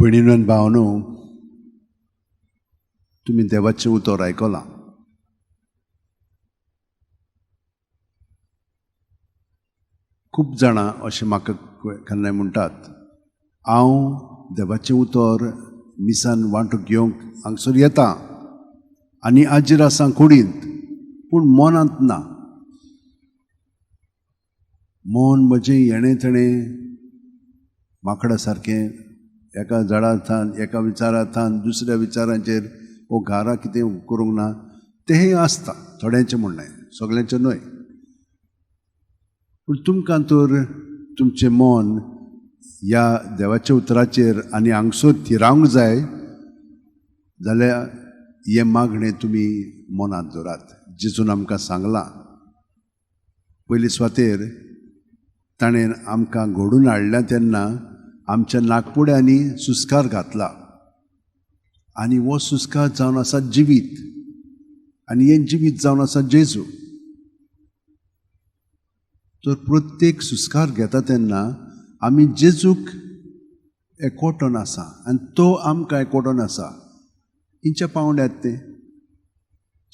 भयणीनो आनी भावनो, तुमी देवाचें उतर आयकलां. खूब जाणां अशें म्हाका केन्नाय म्हणटात, हांव देवाचें उतर मिसान वांटो घेवंक हांगसर येता आनी आजेर आसा कुडींत, पूण मनांत ना. मन म्हजें येणें तेणें माकडा सारकें एका झाडांथान एका विचारांथान दुसऱ्या विचारांचेर वो घारा कितें करूंक ना तेंय आसता. थोड्यांचें म्हणणें, सगल्यांचें न्हय. पूण तुमकां तर तुमचें मन ह्या देवाच्या उतराचेर आनी हांगसर थिरावंक जाय जाल्यार हें मागणें तुमी मनांत दवरात. जेजून आमकां सांगलां, पयले सुवातेर ताणें आमकां घडून हाडल्या तेन्ना आमच्या नागपुड्यांनी सुस्कार घातला आनी हो सुस्कार जावन आसा जिवीत, आनी हें जिवीत जावन आसा जेजू. तर प्रत्येक सुस्कार घेता तेन्ना आमी जेजूक एकवटून आसा आनी तो आमकां एकवटून आसा. हिंच्या पावंड्यार तें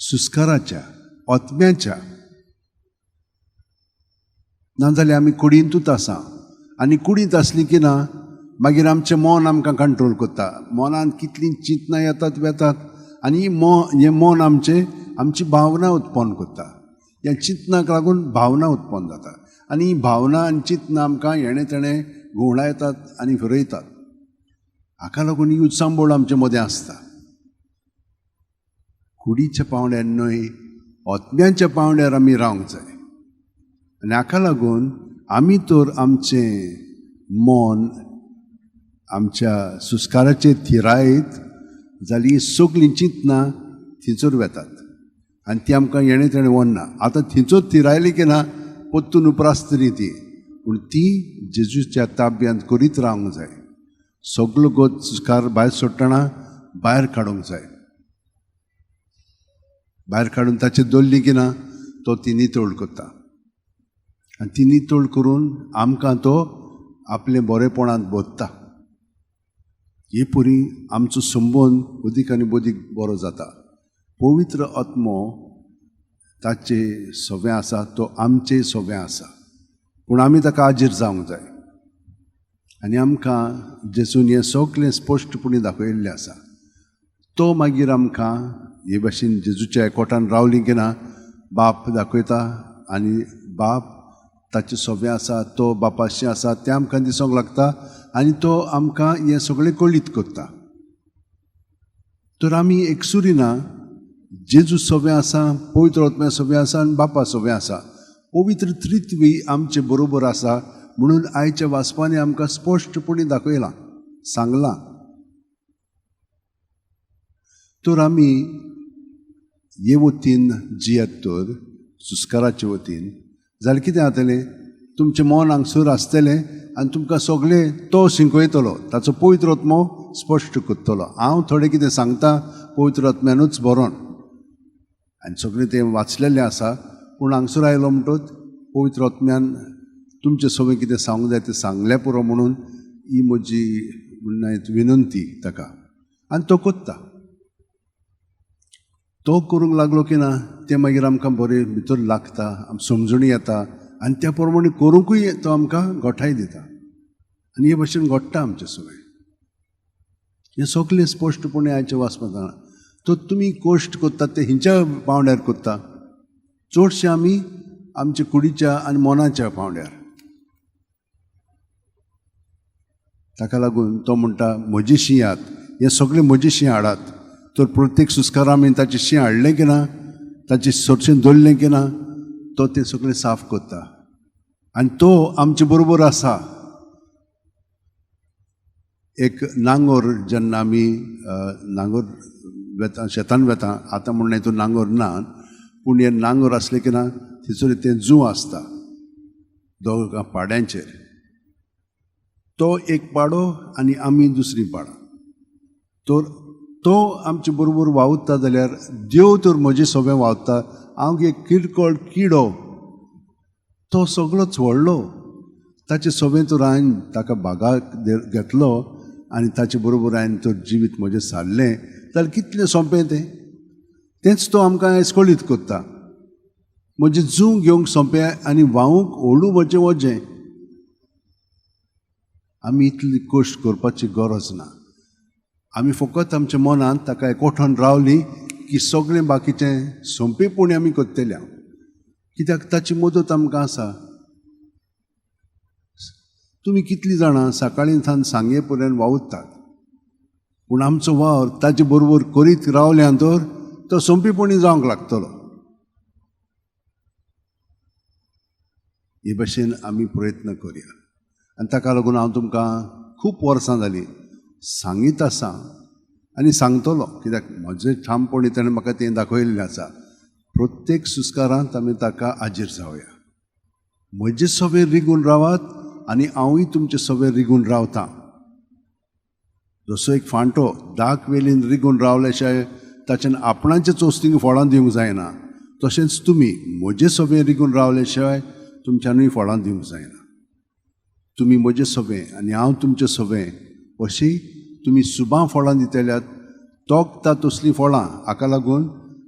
सुस्काराच्या आत्म्याच्या, नाजाल्यार आमी कुडींतूच आसा आनी कुडींत आसली की ना मागीर आमचें मन आमकां कंट्रोल करता. मनांत कितलीं चिंतनां येतात वेतात आनी हें मन आमचें आमची भावना उत्पन्न करता. ह्या चिंतनाक लागून भावना उत्पन्न जाता आनी ही भावना आनी चिंतनां आमकां हेणें तेणें घुंवडायतात आनी फिरयतात. हाका लागून ही उचांबळ आमचे मदें आसता. कुडीच्या पावंड्यार न्हय, आत्म्याच्या पावंड्यार आमी रावंक जाय. आनी हाका लागून आमी तर आमचें मन आमच्या सुस्काराचेर थिरायत जाल्यार ही सगळीं चिंतनां थंयसर वेतात आनी ती आमकां येणें तेणें व्हरना. आतां थंयसर थिरायली की ना परतून उप्रासतली ती, पूण ती जेजूच्या ताब्यांत करीत रावंक जाय. सगलो गोत सुस्कार भायर सोडटना भायर काडूंक जाय. भायर काडून ताचेर दवरली की ना तो ती नितळ करता आनी ती नितळ करून आमकां तो आपले बरेपणांत बदता. हे परी आमचो संबंद अदीक आनी अदीक बरो जाता. पवित्र आत्मो ताचे सवें आसा, तो आमचे सवें आसा, पूण आमी ताका आजीर जावंक जाय. आनी आमकां जेजून हें सगळें स्पश्टपणी दाखयल्लें आसा. तो मागीर आमकां हे भाशेन जेजूच्या एकवटान रावली की ना बाप दाखयता आनी बाप ताचें सवें आसा, तो बापाशी आसा तें आमकां दिसूंक लागता आनी तो आमकां हें सगळें कळीत करता. तर आमी एकसुरी ना, जेजू सवें आसा, पवित्र आत्म्या सवें आसा आनी बापा सवें आसा. पवित्र त्रित्वी आमचे बरोबर आसा म्हणून आयच्या वाचपांनी आमकां स्पश्टपणी दाखयलां, सांगलां. तर आमी हे वतीन जियेत तर सुस्काराचे वतीन जाल्यार कितें जातलें, तुमचें मन हांगसर आसतलें आनी तुमकां सगळें तो शिकयतलो, ताचो पवित्र आत्मो स्पश्ट करतलो. हांव थोडें कितें सांगता पवित्र आत्म्यानूच बरोवन आनी सगळें तें वाचलेलें आसा, पूण हांगसर आयलो म्हणटच पवित्र आत्म्यान तुमचें सगळें कितें सांगूंक जाय तें सांगलें पुरो म्हणून ही म्हजी म्हणणें विनंती ताका. आनी तो करता. तो करूंक लागलो की ना तें मागीर आमकां बरें भितर लागता, समजणी येता आनी त्या प्रमाणे करूंकूय तो आमकां गोठाय दिता. आनी हे भशेन घडटा आमचें सगळें. हें सगळें स्पश्टपणी आयचें वाचपाक जाणा. तर तुमी कश्ट करतात ते हिंच्या पावंड्यार करता, चडशे आमी आमच्या कुडीच्या आनी मनाच्या पावंड्यार. ताका लागून तो म्हणटा म्हजी शिंयात, हें सगळें म्हजी शीं हाडात. तर प्रत्येक सुस्कार आमी ताचें शीं हाडलें की ना, ताचें सरशें दवरलें की ना, तो तें सगळें साफ करता आनी तो आमचे बरोबर आसा. एक नांगोर जेन्ना आमी नांगोर वेता, शेतान वेता, आतां म्हणलें तो नांगोर ना, पूण हें नांगोर आसलें की ना थंयसर तें जूं आसता दोगां पाड्यांचेर. तो एक पाडो आनी आमी दुसरी पाडां. तर तो आमचे बरोबर वावुरता जाल्यार देव तर म्हजे सगळें वावुरता. हांव एक किरकोळ किडो, तो सगळोच व्हडलो, ताचे सगळें तर हांवें ताका भागाक घेतलो आनी ताचे बरोबर हांवें तर जिवीत म्हजें सारलें जाल्यार कितलें सोंपें तें. तेंच तो आमकां आयज कळीत करता. म्हजें जूं घेवंक सोंपें आनी व्हांवूंक होडू म्हजें वजें. आमी इतली कश्ट करपाची गरज ना. आमी फकत आमच्या मनांत ताका एकवठून रावली की सगळें बाकीचें सोंपेपणी आमी करतले. कित्याक ताची मदत आमकां आसा. तुमी कितलीं जाणां सकाळीं सावन सांगे पर्यंत वावुरतात, पूण आमचो वावर ताचे बरोबर करीत रावल्या तर तो सोंपेपणी जावंक लागतलो. हे भशेन आमी प्रयत्न करया. आनी ताका लागून हांव तुमकां खूब वर्सां जालीं सांगीत आसा आनी सांगतलो, कित्याक म्हजें ठामपणी ताणें म्हाका तें दाखयल्लें आसा. प्रत्येक सुस्कारांत आमी ताका हाजीर जावया. म्हजे सवेर रिगून रावात आनी हांवूय तुमचे सवेर रिगून रावतां. जसो एक फांटो दाक वेलीन रिगून रावल्या ताच्यान आपणाचे चोस्तींक फळां दिवंक जायना, तशेंच तुमी म्हजे सवेर रिगून रावल्या शिवाय तुमच्यानूय फळां दिवंक जायना. तुमी म्हजे सवें आनी हांव तुमचे सवें अशी तुमी सुबां फळां दितल्यात. तोखता तसलीं फळां. हाका लागून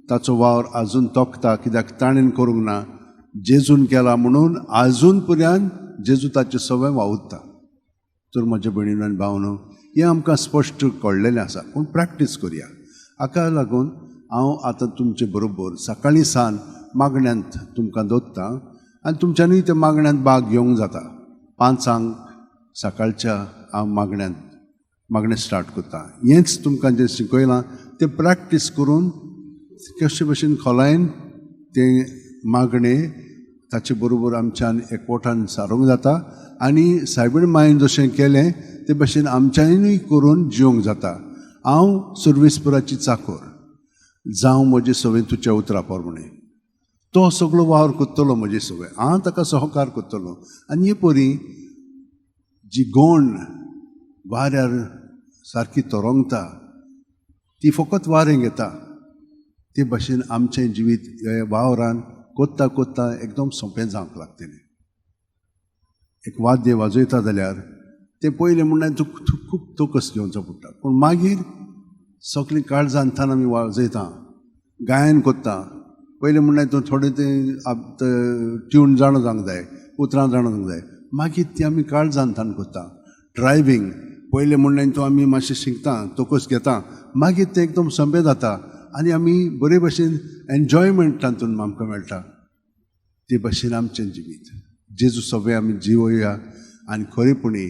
ताचो वावर आजून तोखता, कित्याक ताणें करूंक ना, जेजून केला म्हणून आजून पर्यंत जेजू ताचे सवें वावुरता. तर म्हज्या भयणीन आनी भावनो, हें आमकां स्पश्ट कळ्ळेलें आसा, पूण प्रॅक्टीस करया. हाका लागून हांव आतां तुमचे बरोबर सकाळीं सान मागण्यांत तुमकां दवरतां आनी तुमच्यांनी त्या मागण्यांत भाग घेवंक जाता. 5 सकाळच्या हांव मागण्यांत मागणें स्टार्ट करता. हेंच तुमकां जें शिकयलां तें प्रॅक्टीस करून कशे भशेन खोलायेन तें मागणें ताचे बरोबर आमच्यान एकवटान सारूंक जाता आनी सायबीण मायन जशें केलें ते भशेन आमच्यांनीय करून जिवंक जाता. हांव सर्वेस्पराची चाकोर जावं म्हजे सवें तुज्या उतरा प्रमाणें. तो सगळो वावर करतलो म्हजे सवें, हांव ताका सहकार करतलो. आनी हे परी जी गोंड वाऱ्यार सारकी तरंगता ती फकत वारें घेता, ते भशेन आमचें जिवीत वावरान कोत्ता कोत्ता एकदम सोंपें जावंक लागतलें. एक वाद्य वाजयता जाल्यार तें पयलें म्हणल्यार तुका खूब तोकस घेवचो पडटा, पूण मागीर सगळीं काळजान आमी वाजयता, गायन करता. पयलें म्हणल्यार तूं थोडें तें ट्यून जाणा जावंक जाय, उतरां जाणा जावंक जाय, मागीर ती आमी काळजान करता. ड्रायव्हींग पयलें म्हणल्यार तूं आमी मातशें शिकता, तोकस घेता, मागीर तें एकदम सोंपें जाता आनी आमी बरे भशेन एन्जॉयमेंट तातूंत आमकां मेळटा. ते भशेन आमचें जिवीत जेजू सगळें आमी जिवोया आनी खरेपणी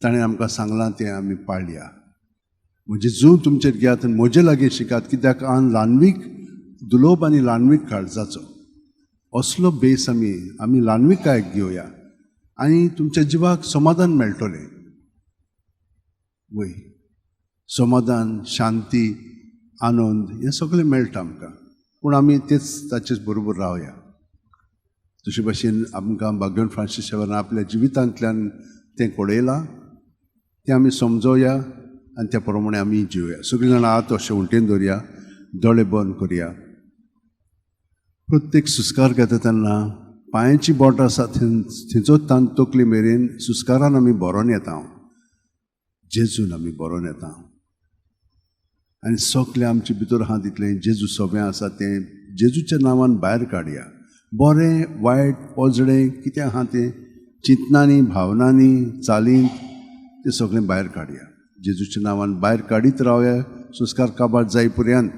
ताणें आमकां सांगलां तें आमी पाळया. म्हजें जूं तुमचेर घेयात आनी म्हजे लागीं शिकात, कित्याक हांव ल्हानवीक दुलोब आनी ल्हानवीक काळजाचो. असलो बेस आमी आमी ल्हानविकायक घेवया आनी तुमच्या जिवाक समाधान मेळटलें. वय समाधान, शांती, आनंद हें सगळें मेळटा आमकां, पूण आमी तेच ताचेच बरोबर रावया. तशे भशेन आमकां भाग्यवंत फ्रांसीस शेवरान आपल्या जिवितांतल्यान तें कळयलां, तें आमी समजोया आनी त्या प्रमाणे आमी जिवया. सगळीं जाणां हात अशें उलटेन दवरया, दोळे बंद करया. प्रत्येक सुस्कार घेता तेन्ना पांयाची बोटां आसा थंयचो तान तकली मेरेन सुस्कारान आमी भरोन येता, जेजून आमी भरोन येता आनी सगळें आमचे भितर आहा तितलें जेजू सगळें आसा तें जेजूच्या नांवान भायर काडया. बरें वायट पोजडें कितें आहा तें चिंतनांनी, भावनांनी, चालींत तें सगळें भायर काडया. जेजूच्या नांवान भायर काडीत रावया संस्कार काबार जाय पर्यंत.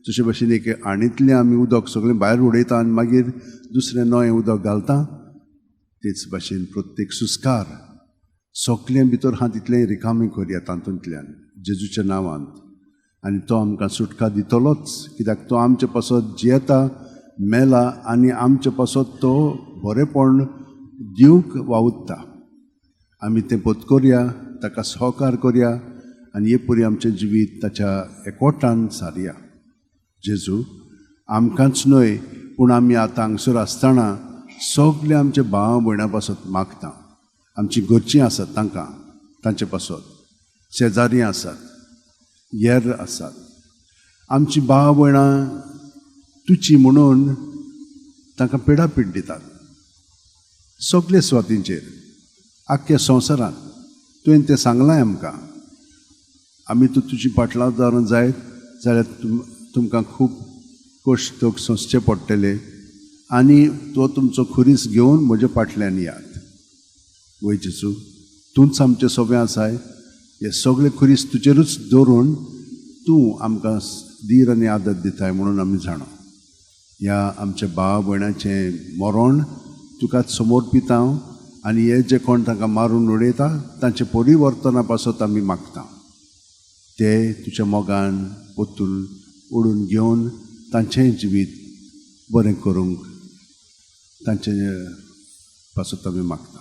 जशे भशेन एक आणींतलें आमी उदक सगळें भायर उडयता आनी मागीर दुसरें नवें उदक घालता, तेच भाशेन प्रत्येक सुस्कार सगळें भितर आहा तितलें रिकामी करया तातूंतल्यान जेजूच्या नांवान, आनी तो आमकां सुटका दितलोच, कित्याक तो आमचे पासत जियेता, मेला आनी आमचे पासत तो बरेपण दिवंक वावुरता. आमी तें पत्करया, ताका सहकार करया आनी हे परी आमचें जिवीत ताच्या एकवटान सारया. जेजू आमकांच न्हय पूण आमी आतां हांगसर आसतना सगळे आमचे भाव भयणां पासत मागता. आमची घरचीं आसात तांकां, तांचे पासत शेजारी आसात, येर आसात, आमची भाव भयणां तुची म्हणून तांकां पेडापीड दितात सगळे सुवातींचेर आख्ख्या संवसारांत. तुवें तें सांगलां आमकां, आमी तूं तुजी पाटलादारां जायत जाल्यार तुमकां खूब कश्ट सोंसचे पडटले आनी तो तुमचो खुरीस घेवन म्हज्या पाटल्यान यात. वय जेजू, तूंच आमचे सोबें आसाय. हे सगळे खुरीस तुजेरूच दवरून तूं आमकां धीर आनी आदत दिताय म्हणून आमी जाणा. ह्या आमच्या भाव भयणाचें मरण तुकाच समर्पिता हांव आनी हे जे कोण तांकां मारून उडयता तांचे परिवर्तना पासत आमी मागता. ते तुज्या मोगान परतून ओडून घेवन तांचें जिवीत बरें करूंक तांचे पासत आमी मागता.